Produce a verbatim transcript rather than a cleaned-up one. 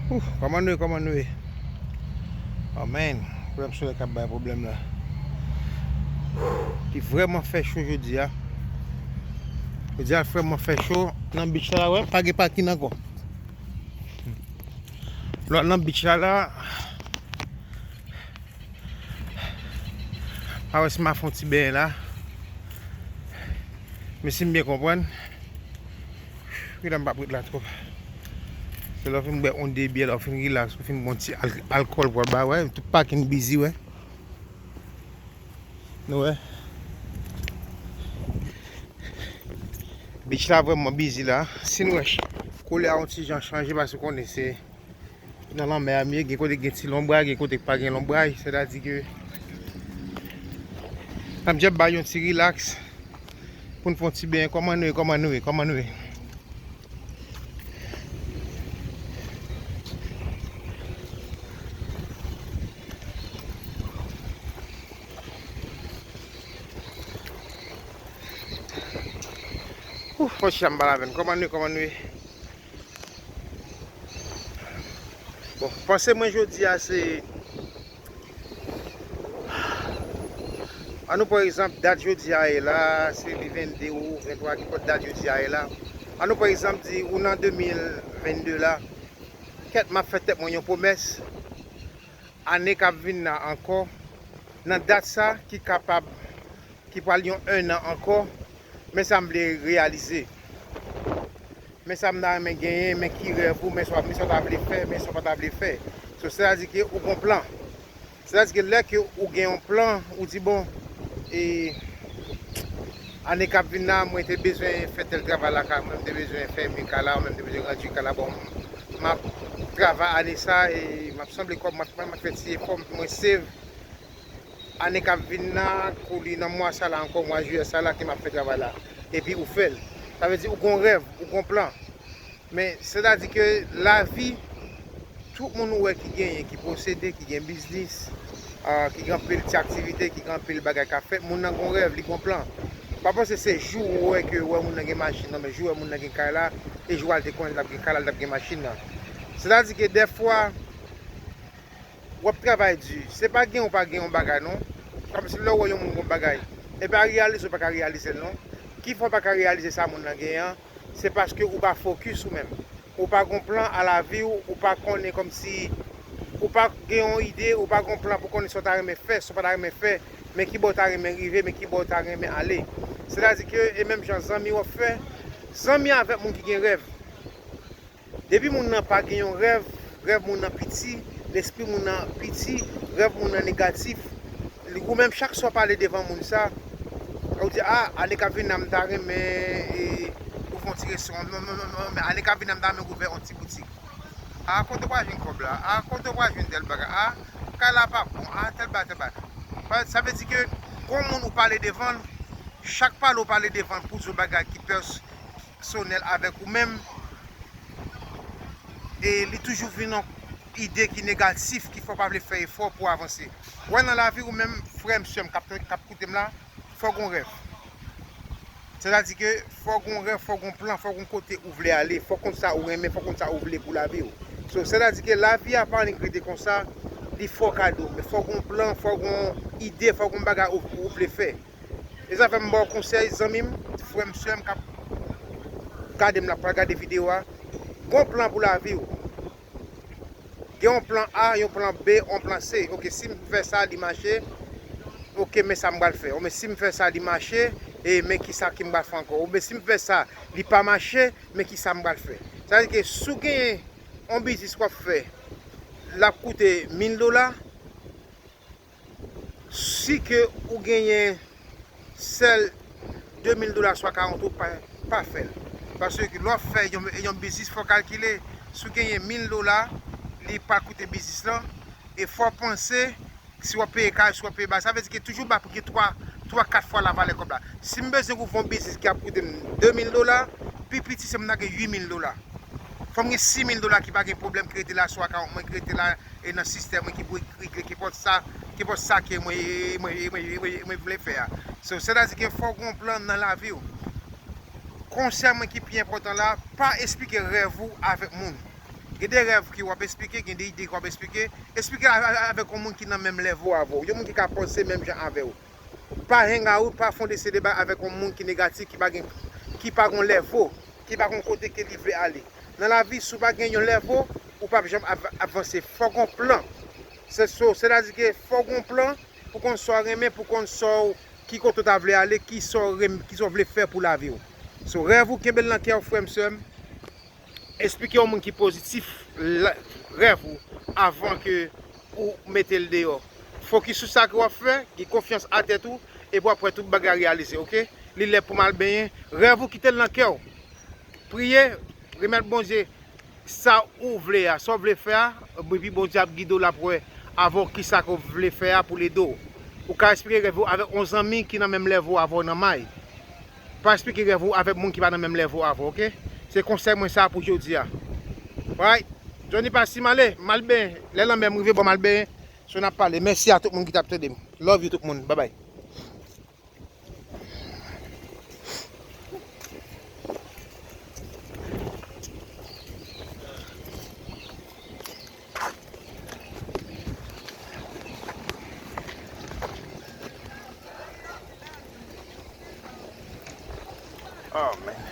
Ouh, kòman nou ye, kòman nou ye? Oh man, frè m solèy k ap bay pwoblèm la. Li vrèman fè cho jodi a. Jodi a vrèman fè cho. Nan beach la, wè, pa gen pakin ankò. Lè w al nan beach la, la, pa wè si m a fè yon ti benyen la. Men si m byen konprann, wi, la m p ap ret la twòp. Se lè w fin bwè yon de byè, lè w fin rilaks, ou fin bwè yon ti al-, alkòl pou w al ba, wè, tout pakin bizi, wè. Nou wè. Beach la vrèman bizi la. Si n wè ch-, koulè a yon ti jan chanje, paske w konnen se nan lanmè a m ye, gen kote gen ti lonbray, gen kote k pa gen lonbray. Sètadi ke n ap djab bay yon ti rilaks pou n fè yon ti benyen. Kòman nou ye? Kòman nou ye? Kòman nou ye? Ouf, monchè, m pa lapenn. Kòman nou ye? Kòman nou ye? Bon, panse mwen jodi a se, ann nou pran egzanp, dat jodi a ye la, se li vennde ou venntwa, kenpòt dat jodi a ye la. Ann nou pran egzanp, di ou nan de mil vennde la, kèt m ap fè tèt mwen yon pwomès, ane k ap vin la ankò, nan dat sa ki kapab, ki pral yon ennan ankò, men sa m vle reyalize. Men sa m ta renmen genyen, men ki rèv ou, men sa, men sa w ta vle fè, men sa w pa ta vle fè. So, sètadi ke ou gon plan. Sètadi ke lè ke ou gen yon plan, ou di, bon, e, ane k ap vin la, mwen te bezwen fè tèl travay lakay mwen, mwen te bezwen fèmen kay la, mwen te bezwen randui kay la, bon, m ap travay ane sa, e m ap sanble kòb, m ap, m ap fè ti efò, mwen save. Ane k ap vin la, kou li nan mwa sa la ankò, mwa jiyè sa la, ke m ap fè travay la. Epi ou fè l. Sa vle di ou gon rèv, ou gon plan. Men, sètadi ke lavi, tout moun ou wè ki genyen, ki posede, ki gen biznis, ah, ki gen anpil ti aktivite, ki gen anpil bagay k ap fèt, moun nan gon rèv, li gon plan. Pa panse se jou ou wè ke ou wè moun nan gen machin nan, men jou ou wè moun nan gen kay la, e jou a l te konnen l t ap gen kay la, l t ap gen machin nan. Sètadi ke dèfwa, w ap travay di. Se pa gen ou pa gen yon bagay, non. Kòmsi lè w wè yon moun gon bagay, e pa reyalize ou pa ka reyalize l, non. Ki fè w pa ka reyalize sa moun nan genyen an? Se paske ou pa fokis ou menm. Ou pa gon plan a lavi w, ou pa konnen kòmsi, ou pa gen yon ide, ou pa gon plan pou konnen sa w ta renmen fè, sa w pa ta renmen fè, men ki bò w ta renmen rive, men ki bò w ta renmen ale. Sètadi ke, e menm jan zanmi w ap fè, zanmi avèk moun ki gen rèv. Depi moun nan pa gen yon rèv, rèv moun nan piti, lespri moun nan piti, rèv moun nan negatif, li, ou menm chak swa pale devan moun sa, ou di, a, ane k ap vin nan m ta renmen, e, ouvè yon ti restoran, non, non, non, non, men ane k ap vin nan m ta renmen ouvè yon ti boutik. A, kote w pral jwenn kòb la? A, kote w pral jwenn tèl bagay? A, kay la pa bon. A, tèl bagay, tèl bagay. Sa, sa vle di ke gon moun ou pale devan l, chak pale ou pale devan l pou di yon bagay ki pèsonèl avèk ou menm, e li toujou vin yon ide ki negatif ki fè w pa vle fè efò pou w avanse. Wè nan lavi ou menm, frè m, sè m k ap, k ap koute m la, fò w gon rèv. Sètadi ke fò w gon rèv, fò w gon plan, fò w gon kote ou vle ale, fò w konn sa ou renmen, fò w konn sa ou vle pou lavi w. So, sètadi ke lavi a pa annik rete konsa, li fè w kado, men fò w gon plan, fò w gon ide, fò w gon bagay ou, ou vle fè. E sa fè m ba w konsèy, zanmi m, frè m, sè m k ap gade m la, pral gade videyo a. Gon plan pou lavi w. Gen yon plan A, yon plan B, yon plan C. Oke, si m fè sa, li mache, oke, men sa m pral fè. Oubyen si m fè sa, li mache, e men kisa ke m pral fè ankò. Oubyen si m fè sa, li pa mache, men kisa m pral fè. Sa vle di ke si w genyen yon biznis w ap fè, l ap koute mil dola, si ke ou genyen sèl de mil dola swa karant ou pa, pa fè l. Paske lè w ap fè yon, yon biznis, fò w kalkile, si w genyen mil dola, li pa koute biznis lan, e fò w panse, si w ap peye kay, si w ap peye bagay, sa vle di ke toujou ba pou gen twa, twa, kat fwa lavalè kòb la. Si m bezwen ouvri yon biznis ki ap koute m de mil dola, pi piti se m ta gen uit mil dola. Fò m gen sis mil dola ki pa gen pwoblèm, ki rete la sou akawont mwen, ki rete la e nan sistèm mwen ki pou regle kenpòt sa, kenpòt sa ke mwen, mwen, mwen, mwen, mwen vle fè a. So, sètadi ke fò w gen yon plan nan lavi w. Konsèy mwen ki pi enpòtan la, pa esplike rèv ou avèk moun. Gen de rèv ki w ap eksplike, gen de ide ki w ap eksplike. Eksplike a- a- avèk yon moun ki nan menm lèvo avè w. Yon moun ki ka panse menm jan avè w. Pa hang out, pa fè yon de se deba avèk yon moun ki negatif, ki pa gen, ki pa gen lèvo, ki pa gen kote ke li vle ale. Nan lavi, si w pa gen yon lèvo, ou p ap janm av- avanse. Fòk yon plan. Se so, sètadi ke fòk yon plan pou konn sa w renmen, pou konn sa w, ki kote w ta vle ale, ki sa w renm- ki sa w vle fè pou lavi w. So, rèv ou kenbe l nan kè w, frè m, sè m. Eksplike yon moun ki pozitif la- rèv ou avan ke ou mete l deyò. Fokis sou sa ke w ap fè, gen konfyans a tèt ou, epi w ap wè tout bagay reyalize, oke? Li lè pou m al benyen. Rèv ou kite l nan kè w. Priye, remèt Bondye sa ou vle a, sa w vle fè a, epi Bondye ap gide w, l ap wè avè w kisa ke w vle fè a pou l ede w. Ou ka eksplike rèv ou avèk yon zanmi ki nan menm lèvo avè w nan may. Pa eksplike rèv ou avèk moun ki pa nan menm lèvo avè w, oke? Se konsèy mwen sa pou jodi a. Alright? Johnny Passy, m ale, m al benyen. Lè lanmè m rive bò m al benyen, so n ap pale. Mèsi a tout moun ki t ap tande m. Love you tout moun. Babay. Oh man.